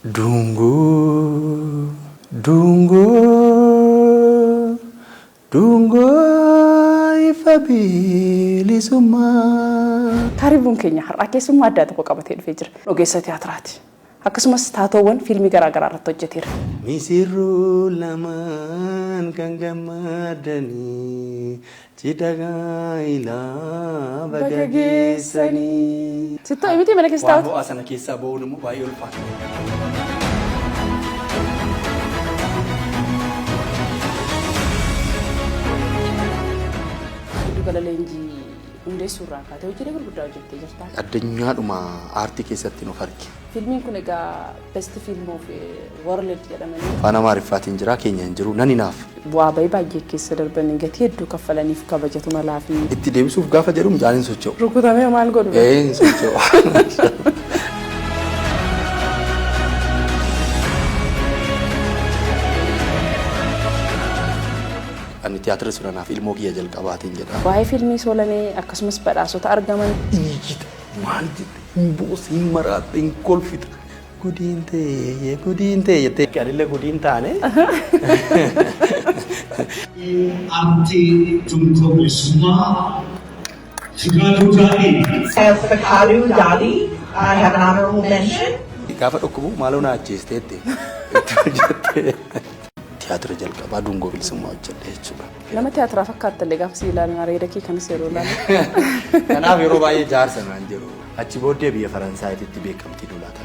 Dungoo, dungoo, dungoo ifa bilisummaa. Taaribuun keenya har'aa keessummaa addaa tokko qabatee dhufee jira. Ogeessa tiyaatiraati. Akkasumas taatoowwan fiilmii garaa garaa irratti hojjeteera. Misirroo lamaan kan gammadanii cidha gaa'ilaa baga geessanii. Sittoo miti mana keessa Waan taa'utu. ho'aa sana keessaa ba'uun immoo baay'ee ulfaata. Giddu gala leenjii hundeessuu irraa kaatee hojiilee gurguddaa hojjettee jirta. Addunyaadhuma aartii keessatti nuuf arge. Fiilmiin kun egaa Best Film of World jedhamanii. Afaan Amaariffaatiin jira, keenya hin jiru, nan hinaaf. Bu'aa bahii baay'ee keessa darbanii gatii hedduu kaffalaniif kabajatu malaa fi. Itti deebisuuf gaafa jedhu mucaan hin socho'u. Rukutamee maal godhu? Ee, hin socho'u. Ani tiyaatirri sun anaaf ilmoo kiyya jalqabaatiin jedha. Waa'ee fiilmii Soolanee akkasumas badhaasota argaman. Iyyita, maal jette, hin boosse, hin maraatte, hin kolfita. Gudiin ta'e, gudiin ta'e jettee. Anillee gudiin taane. Aartii Dungoo Bilisummaa Fiqaaduu Daadhii. As Fikadu Dadi, I have an honorable mention. Gaafa dhukkubu maaloo na ajjeesteetti itti hojjette. Tiyaatira jalqabaa Dungoo Bilisummaa hojjedhe jechuudha. Nama tiyaatiraa fakkaattallee gaafa si ilaalan, areeda kee kanas yeroo ilaalan. Kanaaf yeroo baay'ee jaarsa naan jedhu. Achi booddee biyya Faransaayitti beekamtii nu laatan.